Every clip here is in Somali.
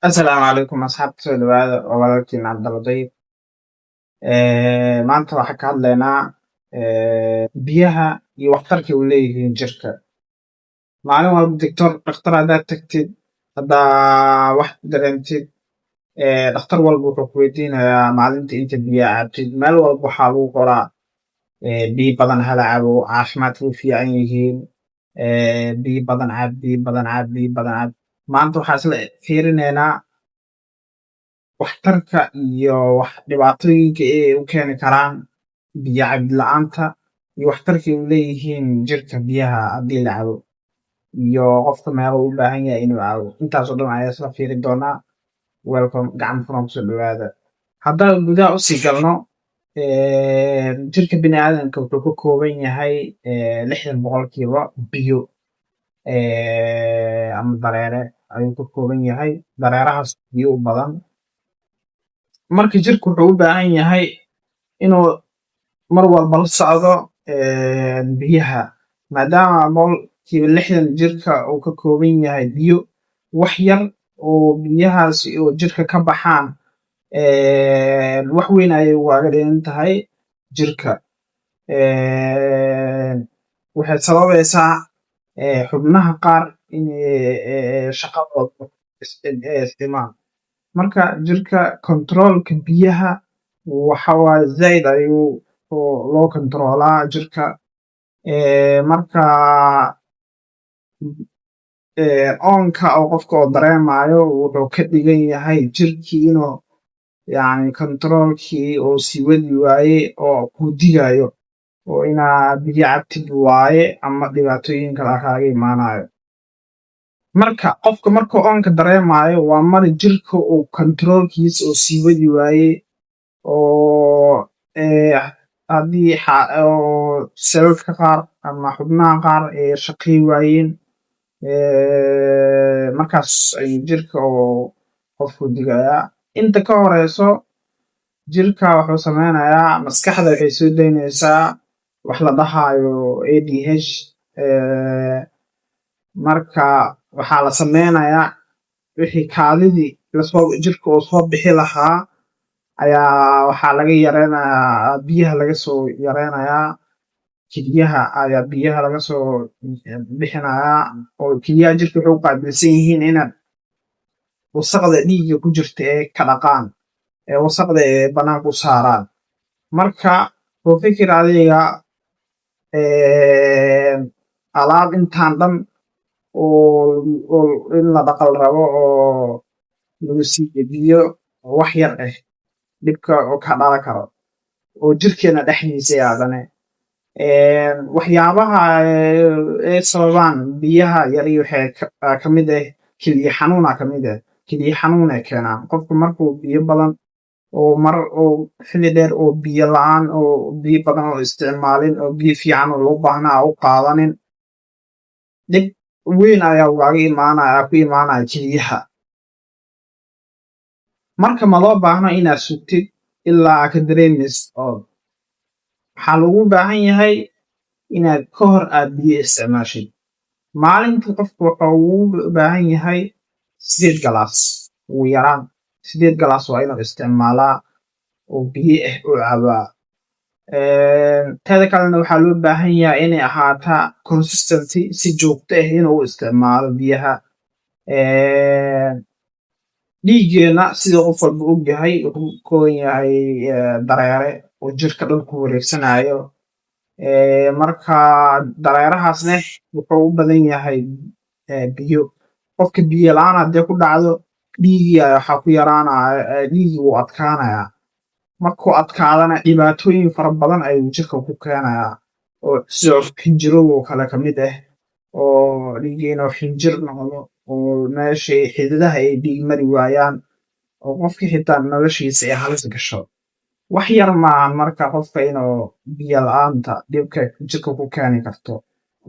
Asalaamu calaykum asxaabta, soo dhawaada. Waa walaalkiin Cabdalla Dayib. Maanta waxaan ka hadlaynaa biyaha iyo waxtarka u leeyihiin jirka. Maalin walba doctor, dhakhtar haddaad tagtid, haddaa wax dareentid, dhakhtar walba wuxuu ku weydiinayaa maalinta inta biyo cabtid. Meel walba waxaa lagu qoraa biyo badan hala cabo, caafimaadka u fiican yihiin, biyo badan cab, biyo badan cab, biyo badan cab. Maanta waxaa isla fiirinaynaa waxtarka iyo wax dhibaatooyinka ay u keeni karaan biyo cabid la'aanta iyo waxtarka ay u leeyihiin jirka biyaha haddii la cabo, iyo qofka meeqa u baahan yahay inuu cabo. Intaasoo dhan ayaa isla fiiri doonaa. Welcome, gacmo furan kusoo dhawaada. Haddaan gudaha usii galno, jirka bini aadamka wuxuu ka kooban yahay 60% biyo ama dareere ayuu ka kooban yahay, dareerahaas biyo u badan. Marka jirka wuxuu u baahan yahay inuu mar walba la socdo biyaha, maadaama 60% jirka uu ka kooban yahay biyo. Wax yar oo biyahaas oo jirka ka baxaan wax weyn ayay ugaga dhigan tahay jirka. Waxay sababaysaa xubnaha qaar inay shaqadooda isdhimaan. Marka jirka controlka biyaha waxa waaye zaid ayuu loo controlaa jirka. Marka oonka oo qofka oo dareemayo wuxuu ka dhigan yahay jirkii inuu yani controlkii oo sii wadi waaye oo kuu digayo oo inaa biyo cabtid waaye ama dhibaatooyin kale kaaga imaanayo. Marka qofka markuu oonka dareemayo waa mar jirka uu controlkiisa oo sii wadi waayey, oo haddii oo selalka qaar ama xubnaha qaar ay shaqey waayeen, markaas ayuu jirka oo qofku digayaa. Inta ka horeyso jirka wuxuu sameynayaa, maskaxda waxay soo daynaysaa wax la dhahayo ADH. Marka waxaa la sameynayaa wixii kaadidii lasoo jirka uu soo bixi lahaa ayaa waxaa laga yareynayaa, biyaha laga soo yareynayaa. Kelyaha ayaa biyaha laga soo bixinayaa, oo kelyaha jirka waxay u qaabilsan yihiin ina wasaqda dhiigga ku jirta ee ka dhaqaan, ee wasaqda ee banaanka u saaraan. Marka ku fikir adiga alaab intaan dhan oo in la dhaqal rabo oo lagu siiyo biyo wax yar ah, dhibka oo ka dhalan karo oo jirkeena dhexdiisa haddana. Waxyaabaha ay sababaan biyaha yari waxay kamid ah kelya xanuuna kamid ah. Kelya xanuun ay keenaan. Qofku markuu biyo badan oo mar oo xilli dheer oo biyo la'aan oo biyo badan oo isticmaalin oo biyo fiican oo loo baahnaa u qaadanin, dhib weyn ayaa ugaga imaanaya, ku imaanaya kelyaha. Marka ma loo baahno inaad sugtid ilaa aad ka dareemaysid oon. Waxaa lagu baahan yahay inaad ka hor aad biyo isticmaashid. Maalintii qofku wuxuu ugu baahan yahay 8 galaas, ugu yaraan 8 galaas waa inuu isticmaalaa oo biyo ah uu cabaa. Teeda kalena waxaa loo baahan yahay inay ahaataa consistency, si joogto ah inuu u isticmaalo biyaha. Dhiiggeena, sida qof walba og yahay, wuxuu ka kooban yahay dareere oo jirka dhan ku wareegsanayo. Marka dareerahaasne wuxuu u badan yahay biyo. Qofka biyo la'aan haddii ku dhacdo, dhiiggii ayaa waxaa ku yaraanaya, dhiiggii wuu adkaanayaa. Markuu adkaadana dhibaatooyin fara badan ayuu jirka ku keenayaa, oo sida xinjirowga oo kale kamid ah, oo dhiiggii inuu xinjir noqdo oo meeshii xididaha ay dhiig mari waayaan oo qofkii xitaa noloshiisa ay halis gasho. Wax yar maahan marka qofka inuu biyo la'aanta dhibka jirka ku keeni karto.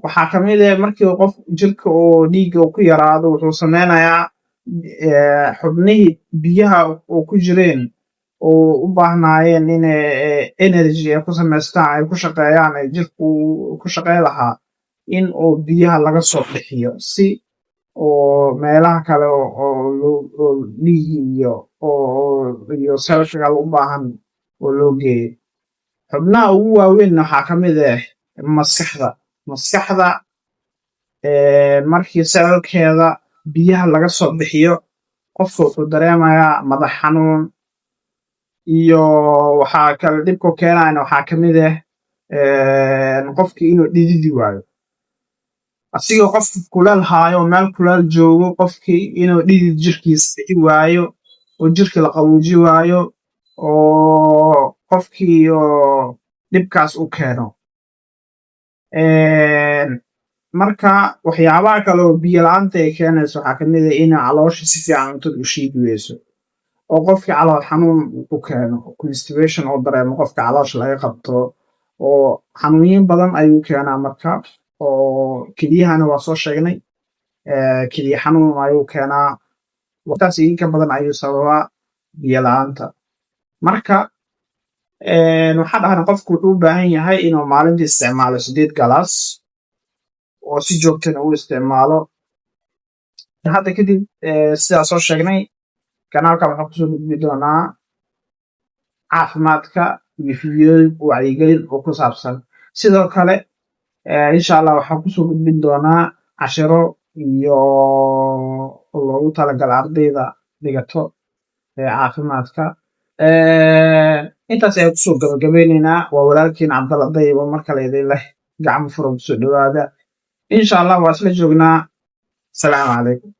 Waxaa kamid ah markii qof jirka oo dhiigga uu ku yaraado, wuxuu sameynayaa xubnihii biyaha oo ku jireen oo u baahnaayeen inay energy ay ku samaystaan, ay ku shaqeeyaan, ay jirku ku shaqey lahaa, in uu biyaha laga soo bixiyo si Oo meelaha kale oo dhiigi iyo cellka kale u baahan oo loo geeyo. Xubnaha ugu waaweyn waxaa ka mid ah maskaxda. Maskaxda markii cellkeeda biyaha laga soo bixiyo, qofka wuxuu dareemayaa madax xanuun. Iyo waxaa kale dhibku keenayana waxaa ka mid ah qofkii inuu dhididi waayo, asigoo qofki kuleel haayo, meel kuleel joogo, qofkii inuu dhidid jirkiis bixi waayo oo jirka la qabuuji waayo oo qofkii oo dhibkaas u keeno. Marka waxyaabaha kale oo biyo la-aanta ay keenayso waxaa kamid ah in caloosha si fiican cuntada u shiidi weyso oo qofkii calool xanuun u keeno, constipation oo dareemo qofka, caloosha laga qabto oo xanuunyin badan ayuu keenaa. Marka oo keliyahana waa soo sheegnay, keliya xanuun ayuu keenaa. Taas iyo inka badan ayuu sababaa biyo la-aanta. Marka waxaa dhahnay qofku wuxuu u baahan yahay inuu maalintii isticmaalo 8 galaas oo si joogtana u isticmaalo. Hadda kadib, sidaa soo sheegnay, kanaalka waxaan kusoo gudbi doonaa caafimaadka iyo fiidiyooyin wacyigelin oo ku saabsan. Sidoo kale, insha Allah, waxaan kusoo gudbin doonaa cashiro iyo loogu talagalay ardayda dhigato caafimaadka. Intaas ayaan kusoo gabagabeyneynaa. Waa walaalkiin Cabdalla Dayib oo mar kale idin leh gacmo furan kusoo dhawaada. Insha Allah waa isla joognaa. Asalaamu calaykum.